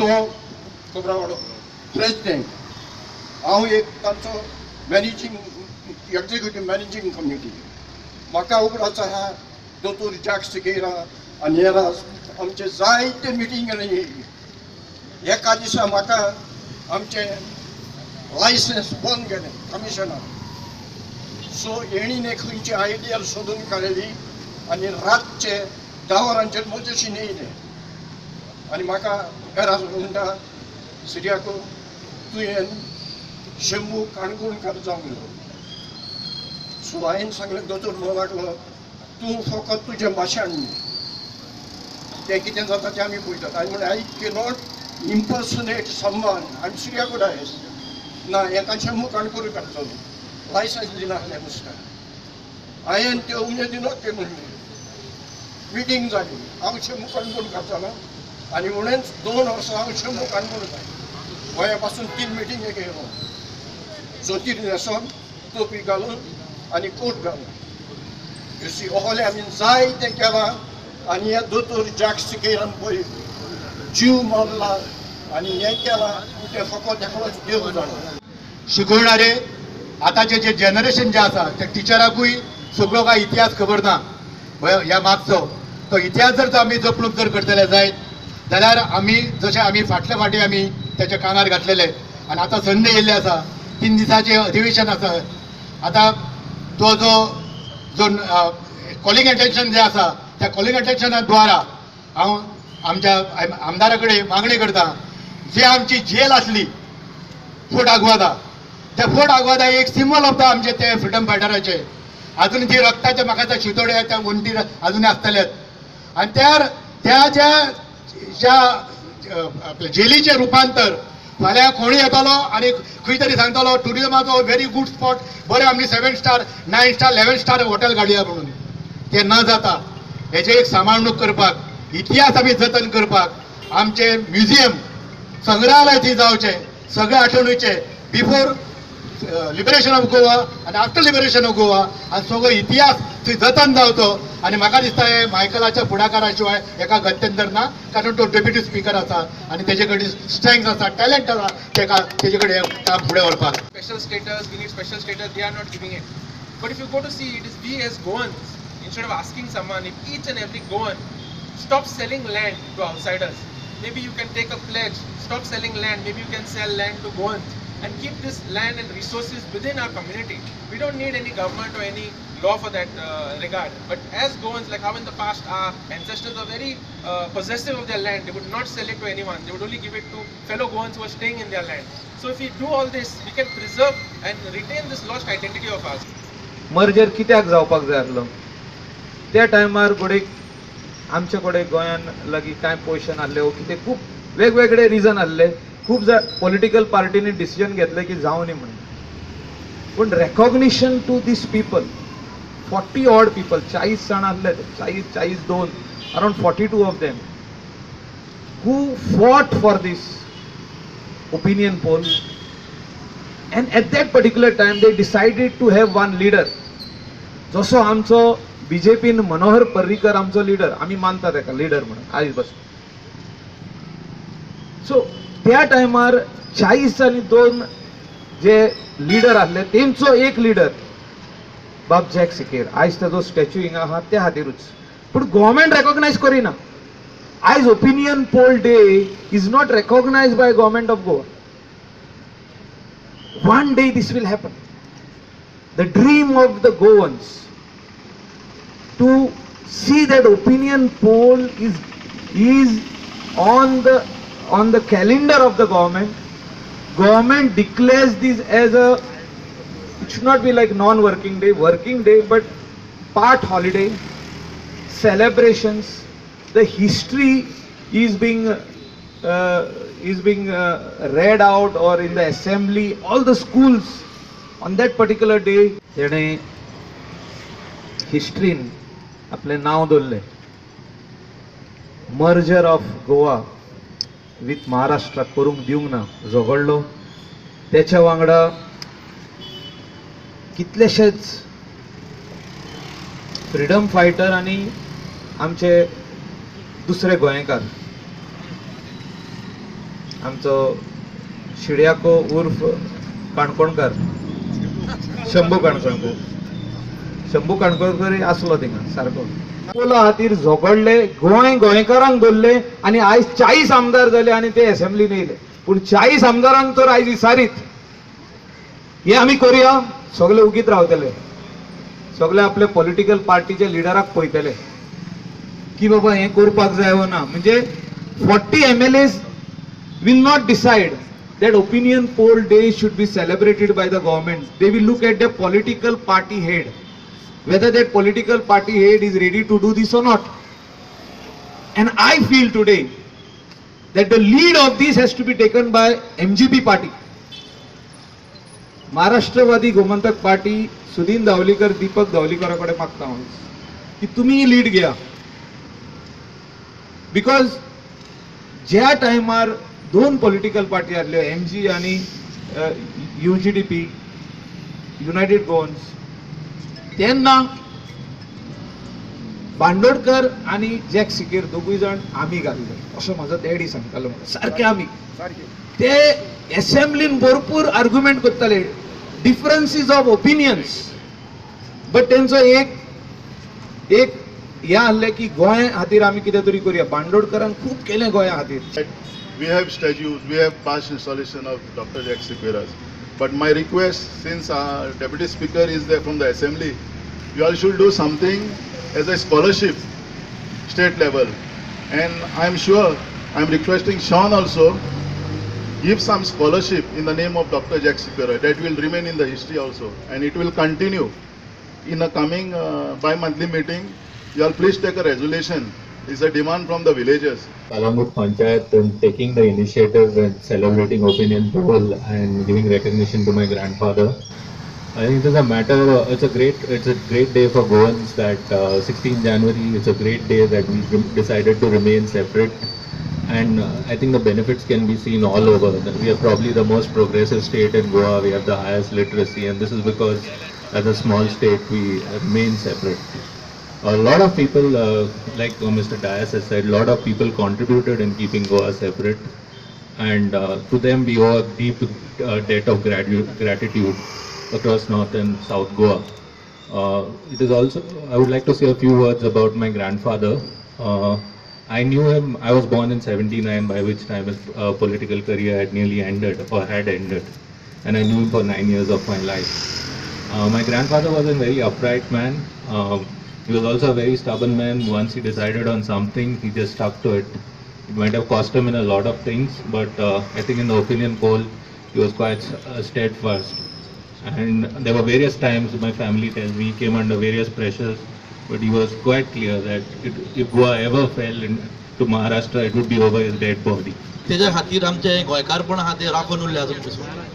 तो खबरावाडो प्रेजिडेंट, हांव एक तांचो मॅनेजींग एक्झिक्युटीव मॅनेजींग कमिटी. म्हाका उगडास आहा दोतोर जॅक सिकेरा आनी हेर आमचे जायते मिटींग एका दिसा म्हाका आमचें लायसन्स बंद केलें कमिशनार. सो हेणीन खंयची आयडिया सोदून काडली आनी रातचे 10 वरांचेर म्हजेशी येयले आनी म्हाका घरा म्हणटा, सिरियाको तुवें शंभू काणकोणकार जावंक जाय. सो हांवें सांगलें, दोतोर म्हणूंक लागलो तूं फकत तुजें भाशण न्ही, तें कितें जाता तें आमी पळयतात. हांवें म्हणलें I cannot impersonate someone, I am Ciriaco Dias. ना हेका शंभू काणकोणकार जालो लायसन्स दिनासलें मुस्कार. हांवें त्यो उमेदीन ओके म्हणलें. मिटींग जाली, हांव शंभू काणकोणकार जालो आनी म्हणून 2 वर्सां हांव शंभू काणकोणकार. गोंया पासून 3 मिटिंगे गेलो, जोतीर न्हेसोन टोपी घालून आनी कोट घालून. असलें आमी जायतें केलां आनी ह्या दोतोर जॅक सिकेरान पळय जीव मारला आनी हें केलां तें फकत एकलोच देव जाणा. शिकवणारे आतांचे जे जनरेशन जे आसा ते टिचराकूय सगळो काय इतिहास खबर ना ह्या मागचो. तो इतिहास जर आमी जपणूक जर करतले जायत जाल्यार आमी जशें आमी फाटले फाटी आमी तेच्या कानार घातलेले आनी आतां संद येयल्ली आसा, 3 दिसाचें अधिवेशन आसा. आतां तो जो जो कॉलिंग अटेन्शन जें आसा त्या कॉलिंग अटेन्शना द्वारा हांव आमच्या आमदारा कडेन मागणी करता, जे आमची जेल आसली फोर्ट आग्वादा, त्या फोर्ट आग्वादा एक सिंबल ऑफ the आमचे ते फ्रिडम फायटराचे. अजून जी रक्ताचे म्हाका शितोडे त्या वण्टीर अजूनय आसतलेच. आनी त्या त्या ज्या ज्या आपल्या जेलीचें रुपांतर फाल्यां कोणूय येतलो आनी खंय तरी सांगतलो टुरिजमाचो व्हेरी गूड स्पॉट, बरें आमी 7 स्टार 9 स्टार 11 स्टार हॉटेल काडया म्हणून, तें न जाता हेचें एक सांबाळणूक करपाक, इतिहास आमी जतन करपाक आमचें म्युझियम संग्रहालय थंय जावचें, सगळें आठवणीचें बिफोर लिबरेशन ऑफ गोवा आनी आफ्टर लिबरेशन ऑफ गोवा आनी सगळो इतिहास थंय जतन जावचो. आनी म्हाका दिसता हे मायकलाच्या फुडाकारा शिवाय एका गत्यंतर ना, कारण तो डेप्युटी स्पिकर आसा आनी तेजे कडेन स्ट्रेंथ आसा, टॅलंट आसा तेका तेजे कडेन काम फुडें व्हरपाक. Special status, we need special status, they are not giving it. But if you go to see, it is we as Goans, instead of asking someone, if each and every Goan stop selling land to outsiders, maybe you can take a pledge, stop selling land, maybe you can sell land to Goans and keep this land and resources within our community. We don't need any government or any law for that regard. But as Goans, like how in the past our ancestors were very possessive of their land, they would not sell it to anyone, they would only give it to fellow Goans who were staying in their land. So if we do all this, we can preserve and retain this lost identity of ours. Merger कित्याक जावपाक जाय आसलो त्या टायमार घडये आमचे कडेन गोंयान लागीं कांय पयशे नासले वो कितें, खूब वेगवेगळे रिजन आसले, खूब पॉलिटिकल पार्टींनी डिसिजन घेतलें की जावं न्ही म्हणून. पूण recognition to these people, 40 odd people, 40 जाण आसले, 40, 42, around 42 of them who fought for this opinion poll, and at that particular time they decided to have one leader. जसो आमचो बीजेपीन मनोहर पर्रीकर आमचो लिडर, आमी मानता ताका लिडर म्हणून आयज बसून. सो त्या टायमार 40 आनी 2 जे लिडर आसले तेंचो एक लिडर बाब जॅक सिकेर, आयज ताजो स्टॅच्यू हिंगा आहा त्या खातीरूच. पूण गव्हर्मेंट रेकॉग्नायज करिना. आयज opinion poll day is not recognised by government of Goa. One day this will happen. The dream of the Goans to see that opinion poll is on the calendar of the government. Government declares this as a, it should not be like non-working day, working day, but part holiday, celebrations. The history is being read out or in the assembly, all the schools on that particular day. तेणे हिस्ट्रीन आपलें नांव दवरलें, merger of Goa with Maharashtra करूंक दिवंक ना, झगडलो. तेच्या वांगडा कितलेशेच फ्रिडम फायटर आनी आमचे दुसरे गोंयकार. आमचो शिड्याको उर्फ काणकोणकर, शंभू काणकोणकर, शंभू काणकोणकर आसलो थिंगा सारको. पोला खातीर झगडले, गोंय गोंयकारांक दवरले आनी आयज 40 आमदार जाले आनी ते एसेंब्लीन येयले. पूण 40 आमदारांक तर आयज विसारीत. हे आमी करुया, सगळे उगीत रावतले, सगळे आपले पॉलिटिकल पार्टीच्या लिडराक पळयतले की बाबा हें करपाक जाय वो ना. म्हणजे 40 MLAs will not decide that opinion poll day should be celebrated by the government. They will look at the political party head, whether that political party head is ready to do this or not. And I feel today that the lead of this has to be taken by MGP party. Maharashtrawadi Gomantak party, Sudin Dhavalikar, Deepak धावलीकरा कडेन मागता हांव की तुमी lead घेया. Because ज्या टायमार 2 political party आसल्यो, MG आनी UGDP, United Goans, तेन्ना बांदोडकर आनी जॅक सिकेर दोगूय जाण आमी घाल्ले असो म्हाजो डॅडी सांगतालो म्हाका. सारके आमी ते एसेंब्लीन भरपूर आर्ग्युमेंट करताले, डिफरन्सीस ऑफ ओपिनियन्स, बट तेंचो एक एक हें आहलें की गोंय खातीर आमी कितें तरी करुया. बांदोडकरान खूब केलें गोंया खातीर. We have statues, we have past installation of Dr. Jack Sequeira. But my request, since our Deputy Speaker is there from the Assembly, you all should do something as a scholarship, state level. And I am sure, I am requesting Sean also, give some scholarship in the name of Dr. Jack Sequeira. That will remain in the history also. And it will continue. In the coming bi-monthly meeting, you all please take a resolution. It's a demand from the villagers. Calangute Panchayat in taking the initiative and celebrating opinion poll and giving recognition to my grandfather. I think it is a matter. It's a great day for Goans that 16 January. It's a great day that we decided to remain separate, and I think the benefits can be seen all over. We are probably the most progressive state in Goa. We have the highest literacy, and this is because as a small state we remain separate. A lot of people, like Mr. Dias has said, a lot of people contributed in keeping Goa separate, and to them we owe a deep debt of gratitude across North and South Goa. It is also, I would like to say a few words about my grandfather. I knew him, I was born in 79, by which time his political career had nearly ended, or had ended, and I knew him for 9 years of my life. My grandfather was a very upright man. He was also a very stubborn man. Once he decided on something, he just stuck to it. It might have cost him in a lot of things, but I think in the opinion poll, he was quite steadfast. And there were various times, my family tells me, he came under various pressures, but he was quite clear that if Goa ever fell into Maharashtra, it would be over his dead body. तेज्या खातीर आमचें गोंयकारपण आहा तें राखून उरलें आजून पसून.